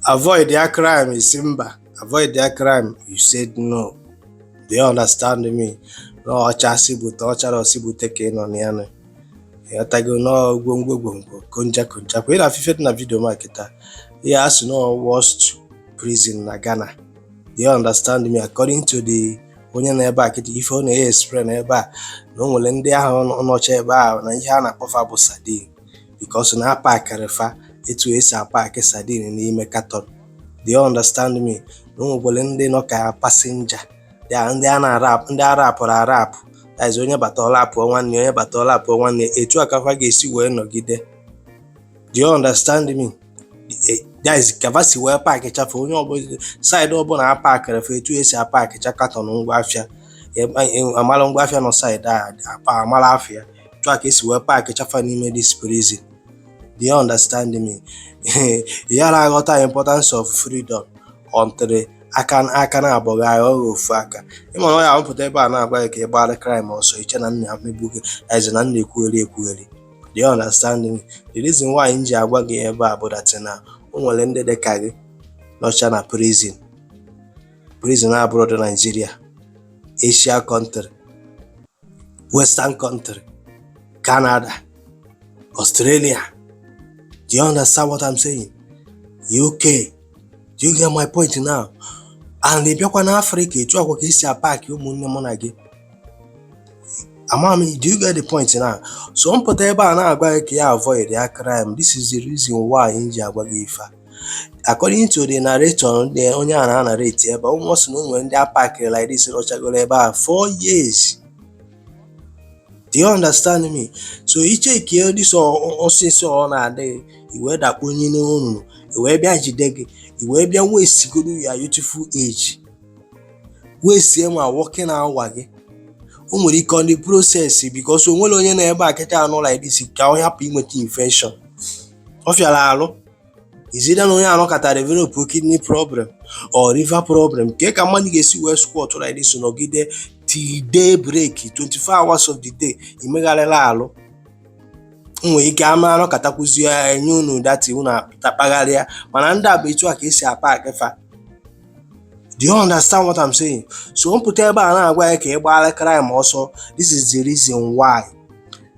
Avoid ya crime, isi mba. Avoid ya crime, you said no. Do you understand me? Na ọcha si bute, ọchara si bute ka ị nọ na ya nụ. Ịghọtago? Nọọ gwongwo gwongwo, konja konja kwa. Ị na-afụ ife dị na video ma kịta, ihe a sị nọ worst prison na Ghana. Do you understand me? According to the onye nọ ebe a kịta, ife ọ na-explain ebe a na o nwere ndị ahụ nọcha ebe ahụ na ihe a na-akpọfa bụ sardine, because na apakịrị fa etu esi apakị sardine n'ime carton. Do you understand me? Na o nwekwara ndị nọ ka passenger ya, ndị a na-arap, ndị arapụrụ arapụ, that is, onye bata ọlapụọ nwanne, onye bata ọlapụọ nwanne, etu a ka fa ga-esi wee nọgide. Do you understand me? That is, ka fa si wee pakịcha fa, onye ọbụla, side ọbụla apakịrị fa etu esi apakịcha carton ngwa afịa, amara ngwa afịa nọ side a apa, amara afịa, etu a ka esi wee pakịcha fa n'ime this prison. Do you understand me? Yara aghọta importance of freedom until aka aka na-abọghị agha ọghọ ofu aka. Ịma na ọ ya amụpụta ebe a na-agwa gị ka ị gbara crime ọsọ, iche na nna emegbu gị eze na nna ekwugheri ekwugheri. Do you understand me? The reason why m ji agwa gị ebe a bụ that na o nwere ndị dị ka gị nọcha na prison, prison abụrụ dị Nigeria, Asia country, Western country, Canada, Australia. Do you understand what I'm saying? UK. Do you get my point now? And ị bịakwa n'Africa, etu akwa ka esi apaki ụmụnne mụ na gị. Ama m, do you get the point now? So m pụta ebe a na-agwa gị ka ya avoid ya crime, this is the reason why m ji agwa gị ife a. According to the narrator, ndị onye a na-anarrate ebe a, ọ sị na o nwere ndị apakịrị like this rọchagoro ebe a 4 years. Do you understand me? So ichekie this ọsịsọ ọ na-adị gị, i wee dakponye n'onunu, i wee bịa jide gị, i wee bịa wastegoro your youthful age, waste ma working hour gị. O nwere ike on the process, because o nwere onye nọ ebe a kịta anụ like this ka ọ hapụ inweta infection. Ọ fịara arụ izida na onye anọkọta develop kidney problem or liver problem ka mmadụ ga-esi wee squat like this nọgide till day break, 24 hours of the day, imegharịla alụ. Nwere ike ama anọkọtakwuzie enye unu dati unu akpagharịa, mana ndị a bụ etu a ka esi apak fa. Do you understand what I'm saying? So mpụta ebe a na-agwa ya ka ị gbara crime ọsọ, this is the reason why.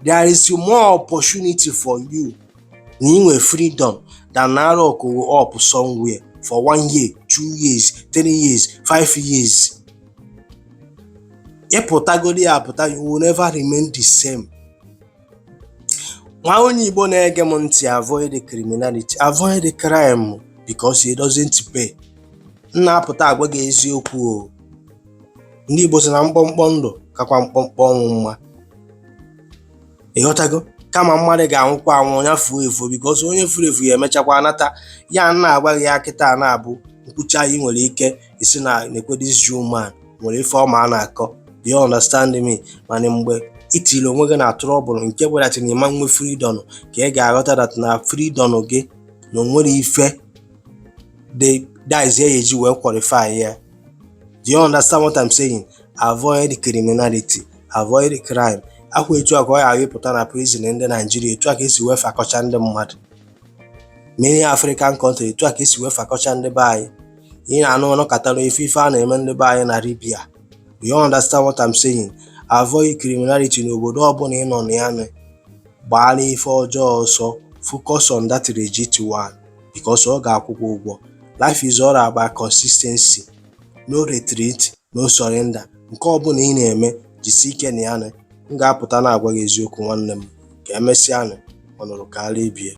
There is more opportunity for you na inwe freedom than na lock up somewhere for one year, 2 years, 3 years, 5 years. Ịpụtagodi ya apụta, you will never remain the same. Nwa onye Igbo na-ege m ntị, avoid the criminality, avoid the crime, because it doesn't pay. M na-apụta agwa gị eziokwu o. Ndị Igbo sị na mkpọmkpọ ndụ kakwa mkpọmkpọ ọnwụ mma. Ịghọtago? Kama mmadụ ga-anwụkwa anwụ, ya fuo efuo, because onye furu efu ya emechakwa nata ya. M na-agwa gị ya kịta na-abụ nkwucha, ị nwere ike isi na nekwe this man nwere ife ọma a na-akọ. Do you understand me? Mana mgbe itiri onwe gị na trouble nke bụ that na ịma nwe freedom, ka ị ga-aghọta that na freedom gị na onwere ife dị, that is ya eji wee qualify ya. Do you understand what I'm saying? Avoid criminality, avoid crime. Akwa etu a ka ọ ghara ịpụta na prison ndị Naijiria, etu a ka esi wee fakọcha ndị mmadụ. Many African country, etu a ka esi wee fakọcha ndị be anyị. Ị na-anụ ọnụkatara ife ife a na-eme ndị be anyị na Libya. Do you understand what I'm saying? Avoid criminality n'obodo ọbụla ị nọ na ya nụ. Gbaara ife ọjọọ ọsọ, focus on that legit one, because ọ ga-akwụ gị ụgwọ. Life is all about consistency. No retreat, no surrender. Nke ọbụla ị na-eme, jisie ike na ya nụ. M ga-apụta na-agwa gị eziokwu, nwanne m. Ka emesịa nụ, ọ nụrụ ka ara ibie.